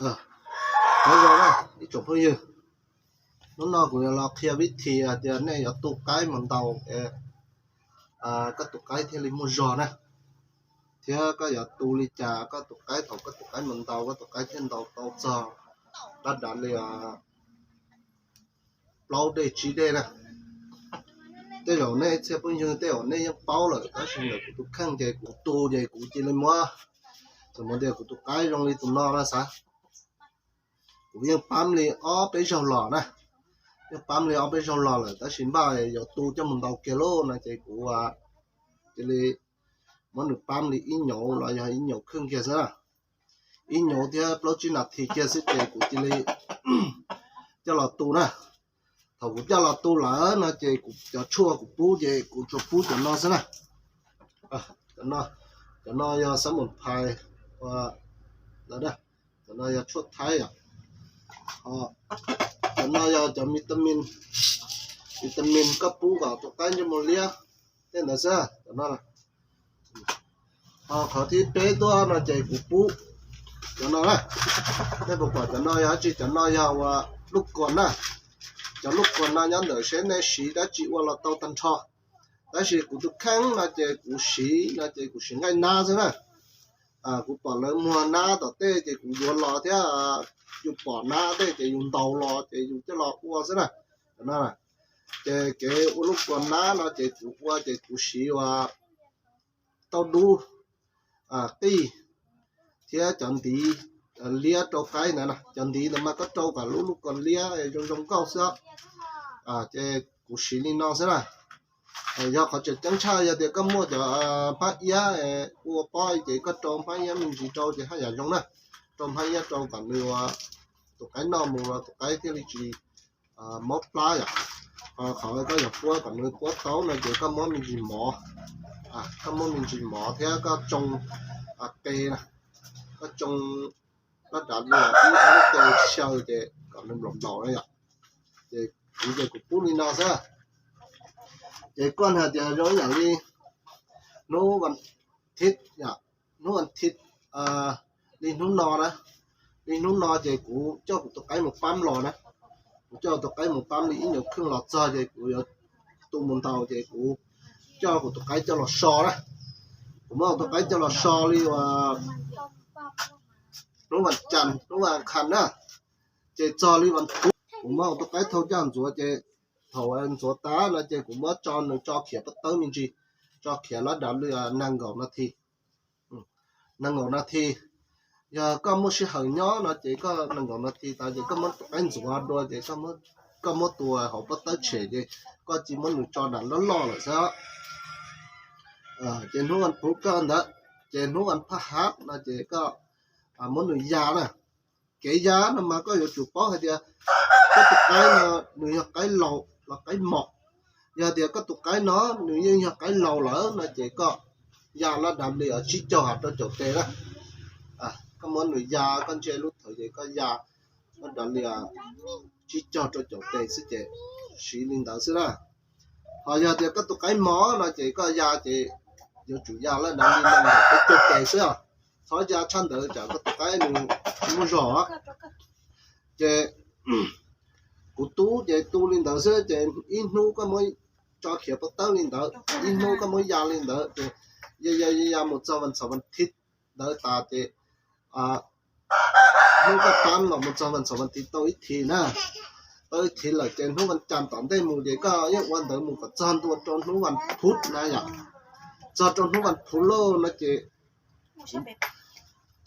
Nyob zoo na ib tsoom phooj ywg, hnub no kuv yuav los qhia vib thi hais tias nej yuav tu qaib mus ntaus, koj tus qaib thiaj li muaj zog na, thiab koj yuav tu li cas koj tus qaib, thaum koj tus qaib mus ntaus koj tus qaib thiaj ntaus tau txog lab dav li plaub dej tsib dej na. Tej zaum nej txhia phooj ywg tej zaum nej yeej paub lawm, tab sis ntawm kuv tus kheej ces kuv tu ces kuv cia li muab, txawm hais tias kuv tus qaib zoo li tus no na xav, kuv yeej pab li ob peb zaug los na, yeej pab li ob peb zaug los lawm, tab sis npaj yuav tu coj mus ntaus kiag lauj no ces kuv cia li muab nws pab li ib nyuag los yog ib nyuag kheej kiag xwb na, ib nyuag thiab plaub tsib nas this kiag xwb ces kuv cia li coj los tu na. Thaum kuv coj los tu lawm no ces kuv cov tshuaj kuv pub ces kuv tsuas pub cov no xwb na. Cov no yog xab mus phais, cov no yog tshuaj thaib os. Cov no yog cov vitamin, vitamin koj pub kom tus qaib ntsej muag liab tej ntawd xwb. Ho qhov thib peb tuaj no ces kuv pub cov no na. Nej puas pom cov no yog dab tsi? Cov no yog ua lub kuas na. Cov lub kuas no nyob ntawm seb nej siv dab tsi ua los tau tag nrho, tab sis kuv tus kheej no ces kuv siv no ces kuv siv nqaij nab xwb na. Kuv pom lawv muag nab tom tej ces kuv yuav los thiab, yus pom nab tej ces yus ntaus los ces yus coj los ua xwb na. Cov no ces kev ua lub kuas nab no ces kuv ua ces kuv siv ua tauj dub, qij thiab cov ntiv liab rau qaib ntawd. Cov ntiv ntawd mas koj rau kom lub lub kuas liab zoo zoo nkauj xwb, ces kuv siv li no xwb na. Yog qhov tseem ceeb tshaj yog tias koj muaj cov hmab iab ua pob ces koj rau hmab iab me ntsis rau ces haj yam zoo na. Rau hmab iab rau kom nws ua tus qaib noj mus tus qaib thiaj li tsis mob plab yom. Qhov koj yuav puab kom nws puab tau no ces koj muab me ntsis mov, koj muab me ntsis mov thiab koj tsoo qe, koj tsoo lab dav li ib ob lub qe xyaw ces kom nws nplaum nplaum na yom. Ces kuv ces kuv pub li no xwb. Ces koj hais tias zoo ib yam li hnub vas thiv, hnub vas thiv li hnub no na, li hnub no ces kuv coj kuv tus qaib mus pab los na. Kuv coj tus qaib mus pab li ib nyuag khwj los txog ces kuv yuav tu mus ntaus ces kuv coj kuv tus qaib coj los so na. Kuv muab kuv tus qaib coj los so li hnub vas cas hnub vas khas na, ces txog li vas phuv kuv muab kuv tus qaib thau coj ntxuav ces thaum ntxuav tas no ces kuv muab tso nws tso khiav pov tawb me ntsis, tso khiav lab dav li nees nkaum nas this, nees nkaum nas this. Yog koj muaj sij hawm nyob no ces koj nees nkaum nas this tas ces koj muab tus qaib ntxuav dua ces koj muab tua hauv pob tawb tshem ces koj cia muab nws tso nram loj loj lawm xwb. Ces hnub vas phuv koj ntawd, ces hnub vas phaj hav no ces koj muab nws ya na. Kev ya no mas koj yuav tsum paub hais tias koj tus qaib no nws yog qaib laus los qaib mos. Yog tias koj tus qaib no nws yeej yog qaib laus lawm no ces koj ya lab dav li tsib caug hav rau caum tes na. Koj muab nws ya, koj ntsia lub thawv ces koj ya lab dav li tsib caug rau caum tes xwb ces siv li ntawd xwb na. Ho yog tias koj tus qaib mos no ces koj ya ces yuav tsum ya lab dav li nees nkaum peb caug tes xwb os. Txhob ya tshaj ntawd tsam koj tus qaib nws tsis muaj zog. Ces kuv tu ces tu li ntawd xwb ces ib hnub koj muab tso khiav pov tawb li ntawd, ib hnub koj muab ya li ntawd ces ya ya ya mus txog vas xaum vas thiv ntawd tas ces hnub koj pab los mus txog vas xaum vas thiv tau ib thiv na, tau ib thiv lawm ces hnub vas cas tom ntej mus ces koj yeej ua ntawd mus kom txog ntua rau hnub vas phuv na yom. Txog rau hnub vas phuv lauj no ces,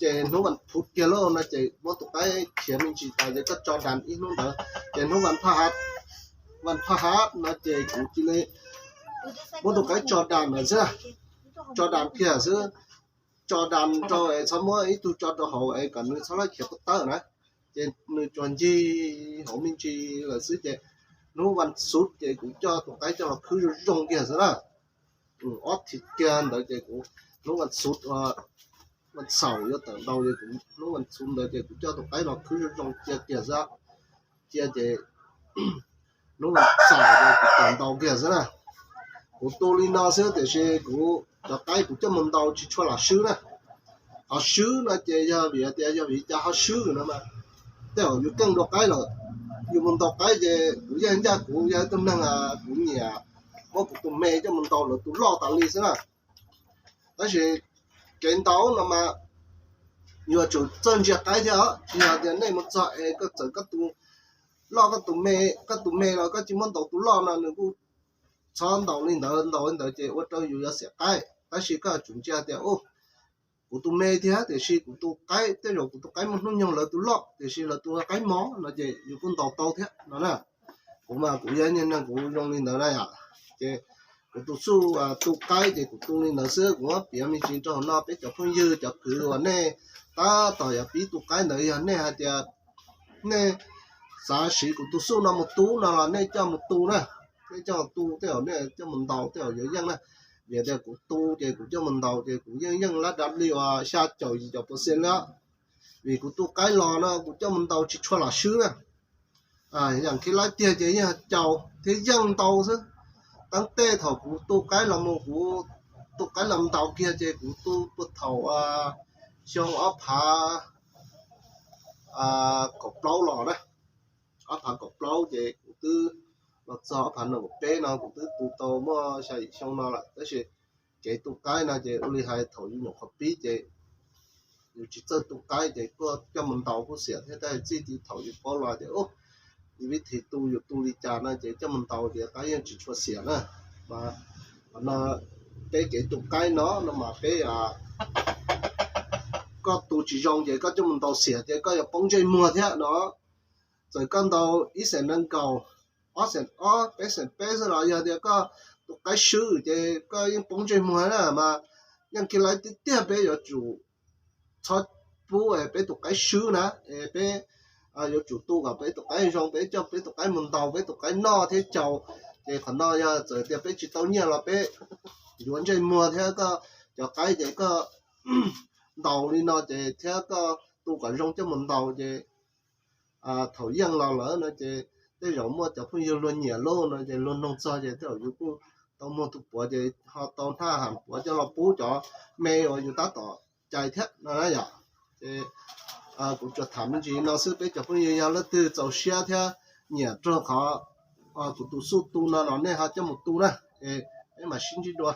ces hnub vas phuv kiag lauj no ces muab tus qaib khiav me ntsis tas ces koj tso das ib hnub ntawd ces hnub vas phaj hav, vas phaj hav no ces kuv cia li muab tus qaib tso das ntawd xwb, tso das kiag xwb, tso das rau es txhob muab ib tug tso rau hauv es kom nws txhob laib khiav pov tawb na. Ces nws tsuas ncig hauv me ntsis lawm xwb ces hnub vas xuv ces kuv coj tus qaib coj los khwb zoo zoo kiag xwb na. Ob thiv kiag ntawd ces kuv hnub vas xuv, vas xaum yuav tawm ntau ces kuv hnub vas xuv ntawd ces kuv coj tus qaib los khwb zoo zoo cia kiag xwb. Cia ces hnub vas xaum ces kuv tawm ntau kiag xwb na. Kuv tu li no xwb tiam sis kuv cov qaib kuv coj mus ntaus tsis tshua lam swb na. Qhov swb no ces yog vim tias yog vim cas ho swb no mas, tej zaum yus keej dua qaib lawm, yus mus ntaus qaib ces kuv yeej ncaj, kuv yog ib tug neeg kuv nyiam muab kuv tus me coj mus ntaus lawv tus loj tas li xwb na. Tab sis kev ntaus no mas yuav tsum txawj ntsia qaib thiab os, tsis yog tias nej mus txog es koj txawm koj tus loj, koj tus me, koj tus me los koj tsis muab ntaus tus loj no nws kuj txhob ntaus li ntawd, ntaus li ntawd ces ua rau yus yuav xiam qaib. Tab sis koj yuav tsum ntsia tias, u, kuv tus me thiab tiam sis kuv tus qaib, tej zaum kuv tus qaib muaj hnub nyoog lawv tus loj tiam sis lawv tus qaib mos no ces yus kuj ntaus tau thiab no na. Kuv mas kuv yog ib tug neeg kuv zoo li ntawd na yom. Ces kuv tus xuj tu qaib ces kuv tu li ntawd xwb. Kuv muab piav me ntsis rau hauv no peb cov phooj ywg cov kwv uas nej tab tom yuav pib tu qaib ntawd, yog nej hais tias nej xav siv kuv tus xuj no mus tu no los nej coj mus tu na. Nej coj tu tej zaum nej coj mus ntaus tej zaum yuav yeej na. Vim tias kuv tu ces kuv coj mus ntaus ces kuv yeej yeej lab dav li uas xya caum yim caum percent li. Vim kuv tu qaib los no kuv coj mus ntaus tsis tshua lam swb na. Yam khi laib tiag ces yeej caum thiab yeej ntau xwb. Teeb tej thaum kuv tu qaib los mus, kuv tu qaib los ntaus kiag ces kuv tu puag thaum xyoo ob phav kaum plaub los na, ob phav kaum plaub ces kuv twb los txog ob phav nees nkaum peb no kuv twb tu tau muaj xya yim xyoo no lawm. Tab sis kev tu qaib no ces ua li hais thaum yus nyuam qhuav pib ces yus tsis txawj tu qaib ces kuj coj mus ntaus kuj xiam thiab. Tab sis txij thaum yus paub los tias yus vib thim tu yus tu li cas no ces coj mus ntaus ces qaib yeej tsis tshua xiam na. Mas qhov no peb kev tu qaib no no mas peb, koj tu tsis zoo ces koj coj mus ntaus xiam ces koj yuav poob ntsej muag thiab no. Txawm koj ntaus ib xees nees nkaum, ob xees ob, peb xees peb xwb los yog tias koj tu qaib swb ces koj yeej poob ntsej muag na. Mas yeej khi laib tiag tiag peb yuav tsum txhob pub peb tus qaib swb na. Es peb yuav tsum tu kom peb tus qaib zoo, peb coj peb tus qaib mus ntaus peb tus qaib noj thiab caum. Ces qhov no yog txawm tias peb tsis tau nyiaj los peb yuav ntsej muag thiab. Koj cov qaib ces koj ntaus li no ces thiab koj tu kom zoo coj mus ntaus ces thaum yeej los lawm no ces tej zaum muaj cov phooj ywg luag nyiam lawm no ces luag noog txog ces tej zaum yus kuj tau muag tus puav ces ho tau hnaj ham puav coj los pub cov me uas yus tab tom cais thiab no na yom. Ces kuv tsuas tham me ntsis no xwb, peb cov phooj ywg yog leej twg txaus siab thiab nyiam raug qhov kuv tus xuj tu no los nej ho coj mus tu na. Es peb mam sib ntsib dua.